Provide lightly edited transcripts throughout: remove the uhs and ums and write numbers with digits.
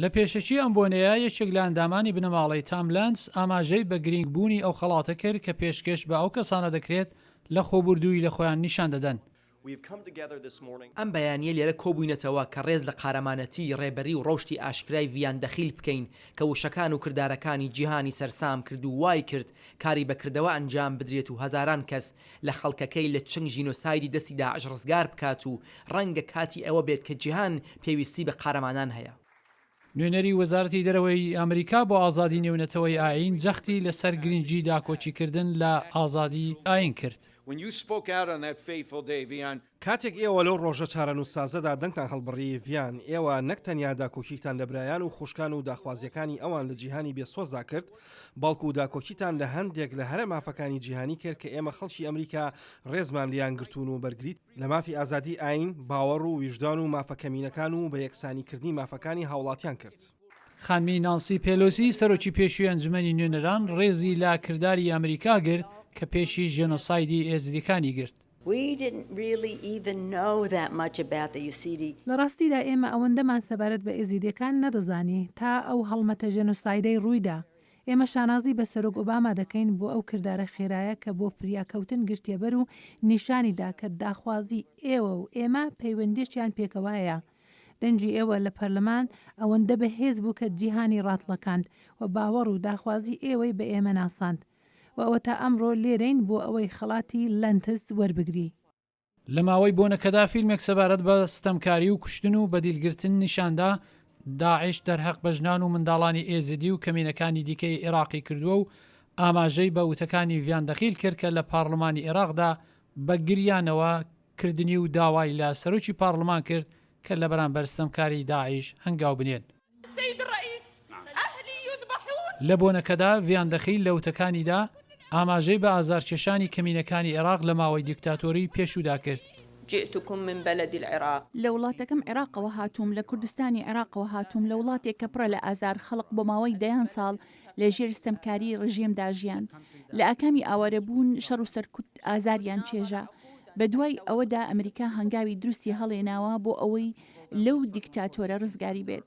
لە پێشەکی ئەم بۆنەیە یەکێک لە ئەندامانی بنەماڵەی تام لەنتس ئاماژەی بە گرینگ بوونی ئەو خەڵاتە کرد کە پێشکێش بە ئەو کەسانە دەکرێت لە خۆبوردوویی لە خۆیان نیشان دەدەن. ئەم بەیانییە لێرە کۆبووینەتەوە کە ڕێز لە قارەمانەتی، ڕێبەری و ڕەوشتی ئاشکرای ڤیان دەخیل بکەین کە وشەکان و کردارەکانی جیهانی سەرسام کرد و وای کرد کاری بە کردەوە ئەنجام بدرێت و هەزاران کەس لە خەڵکەکەی لە چنگ ژینۆسایدی دەستی داعش ڕزگار بکات و ڕەنگە کاتی ئەوە بێت کە جیهان پێویستی بە قارەمانان هەیە. نوێنەری وەزارەتی دەرەوەی ئەمریکا بۆ ئازادی نێونەتەوەی ئایین جەختی لەسەر گرنگی داکۆکیکردن لە ئازادی ئایین کرد. کاتێک ئێوە لەو ڕۆژە چارەنووسسازەدا دەنگتان هەڵبڕی، ڤیان، ئێوە نەک تەنیا داکۆکیتان لە برایان و خوشکان و داخوازییەکانی ئەوان لە جیهانی بێ سۆزدا کرد، بەڵکو داکۆکیتان لە هەندێک لە هەرە مافەکانی جیهانی کرد کە ئێمە خەڵکی ئەمریکا ڕێزمان لێیان گرتوون و بەرگریت لە مافی ئازادی ئایین، باوەڕ و ویژدان و مافە کەمینەکان و بە یەکسانیکردنی مافەکانی هاوڵاتیان کرد. خانمی نانسی پێلۆسی سەرۆکی پێشووی ئەنجومەنی نوێنەران ڕێزی لە کرداری ئەمریکا گرت کە پێشی ژێنۆسایدی ئێزدیەکانی گرت. لە ڕاستیدا ئێمە ئەوەندەمان سەبارەت بە ئێزیدیەکان نەدەزانی تا ئەو هەڵمەتە ژێنۆسایدەی ڕوویدا. ئێمە شانازی بە سەرۆک ئۆباما دەکەین بۆ ئەو کردارە خێرایە کە بۆ فریاکەوتن گرتیەبەر و نیشانی دا کە داخوازی ئێوە و ئێمە پەیوەندیەکیان پێکەوە هەیە. دەنگی ئێوە لە پەرلەمان ئەوەندە بەهێز بوو کە جیهانی ڕاتڵەکاند و باوەڕ و داخوازی ئێوەی بە ئێمە ناساند. و ئەوەتا ئەمڕۆ لێرەین بۆ ئەوەی خەڵاتی لەنتز وەربگری. لە ماوەی بۆنەکەدا فیلمێک سەبارەت بە ستەمکاری و کوشتن و بەدیلگرتن نیشاندا داعش دەرهەق بە ژنان و منداڵانی ئێزیدی و کەمینەکانی دیکەی ئێراقی کردووە و ئاماژەی بە وتەکانی ڤیان دەخیل کرد کە لە پارلمانی ئێراقدا بە گریانەوە کردنی و داوای لە سەرۆکی پارلمان کرد کە لە بەرامبەر ستەمکاری داعش هەنگاو بنێن. لە بۆنەکەدا ڤیان دەخیل لە وتەکانیدا ئاماژەی بە ئازارکێشانی کەمینەکانی عێراق لە ماوەی دیکتاتۆریی پێشوودا کرد. لە وڵاتەکەم عێراقەوە هاتووم، لە کوردستانی عێراقەوە هاتووم، لە وڵاتێک کە پڕە لە ئازار، خەڵک بۆ ماوەی دەیان ساڵ لە ژێر ستەمکاریی ڕژێمدا ژیان. لە ئاکامی ئاوارەبوون، شەڕ و سەرکوت ئازاریان چێژا. بە دوای ئەوەدا ئەمریکا هەنگاوی دروستی هەڵێناوە بۆ ئەوەی لەو دیکتاتۆرە ڕزگاری بێت.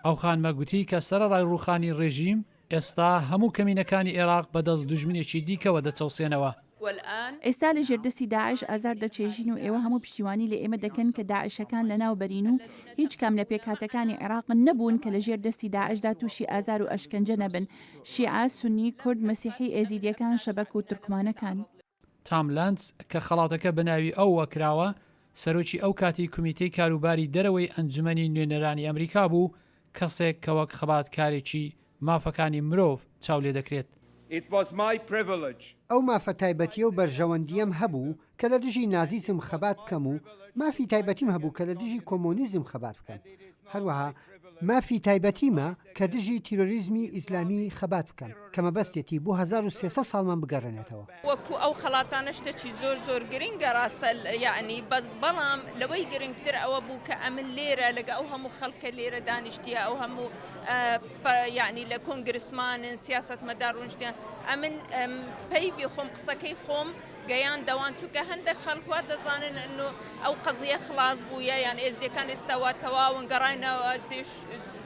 ئەو خانمە گوتی کە سەرەڕای ڕووخانی ڕێژیم، ئێستا هەموو کەمینەکانی ئێراق بە دەست دوژمنێکی دیکەوە دەچەوسێنەوە. ئێستا لە ژێر دەستی داعش ئازار دەچێژین و ئێوە هەموو پشتیوانی لە ئێمە دەکەن کە داعشەکان لەناو بەرین و هیچ کام لە پێکهاتەکانی عێراق نەبوون کە لە ژێر دەستی داعشدا تووشی ئازار و ئەشکەنجە نەبن، شیعە، سوننی، کورد، مەسیحی، ئێزیدیەکان، شەبەک و تورکمانەکان. تام لەنتز کە خەڵاتەکە بە ناوی ئەووە کراوە، سەرۆکی ئەو کاتی کومیتەی کاروباری دەرەوەی ئەنجومەنی نوێنەرانی ئەمریکا بوو، کەسێک کە وەک خەباتکارێکی مافەکانی مرۆڤ چاو لێدەکرێت. ئەو مافە تایبەتییە و بەرژەوەندییەم هەبوو کە لە دژی نازیزم خەبات بکەم و مافی تایبەتیم هەبوو کە لە دژی کۆمۆنیزم خەبات بکەم. هەروەها مافی تایبەتیمە کە دژی تیرۆریزمی ئیسلامی خەبات بکەم کە مەبەستێتی بۆ 1300 ساڵمان بگەڕێنێتەوە. وەکو ئەو خەڵاتانە شتەکی زۆر زۆر گرنگە ڕاستە یەعنی بەس بەڵام لەوەی گرنگتر ئەوە بوو کە ئەمن لێرە لەگە ئەو هەموو خەڵکە لێرە دانیشتیە ئەو هەموو یەعنی لە کۆنگرسمانن سیاسەتمەدار ڕونشتیان ئەمن پەیڤی خۆم قسەکەی خۆم گەیاندەوان چونکە هەندێک خەڵک وا دەزانن ئەنو ئەو قەزیە خلاص بوویە یان ئێزدیەکان ئێستا وا تەواون گەڕاینەوە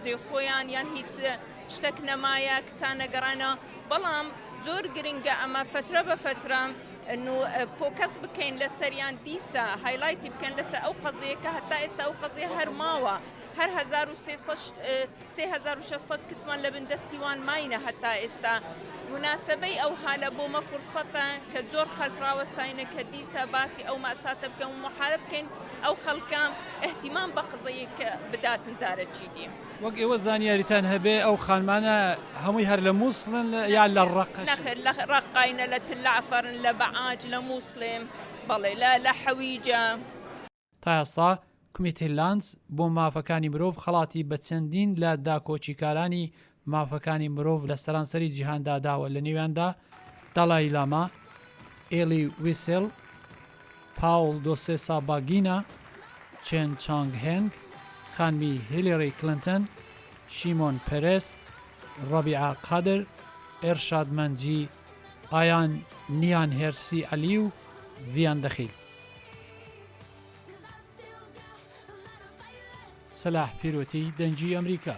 جێ خۆیان یان هیچ شتەک نەمایە کچانە گەڕانەوە بەڵام زۆر گرنگە ئەمە فترە بە فترە نو focus بکەین لەسەریان دیسا highlight ی بکەن لەسەر ئەو قەزیە کە هەتا ئێستا ئەو قەزیە هەر ماوە هەر 3600 کچمان لە بن دەستی وان ماینە هەتا ئێستا موناسەبەی ئەو هالە بۆ مە فرسەتە کە زۆر خەلک ڕاوەستاینە کە دیسا باسی ئەو مەئساتە بکەن و محارب بکەین ئەو خەلکە ئیهتیمام بە قزەیەک بداتن جارەکی دی. وەک ئێوە زانیاریتان هەبێ ئەو خانمانە هەمووی هەر لە موسڵن یا لە ڕەققەشن؟ نەخێر لە ڕەققاینە لە تلەعفەرن لە بەعاج لە موسڵێ بەڵێ لە لە حەویجە. تا ئێستا کومیتەی لاندز بۆ مافەکانی مرۆڤ خەڵاتی بە چەندین لە داکۆکیکارانی مافەکانی مرۆڤ لە سەرانسەری جیهاندا داوە لە نێویاندا دالای لاما، ئێلی ویسێل، پاوڵ دۆسێساباگینا، چێن چانگ هێنگ، خانمی هیلێری کلنتن، شیمۆن پێرێس، ڕەبیعە قادر، ئێرشاد مەنجی، ئایان نیان هێرسی عەلی و ڤیان دەخیل. سەلاح پیرۆتی، دەنگی ئەمریکا.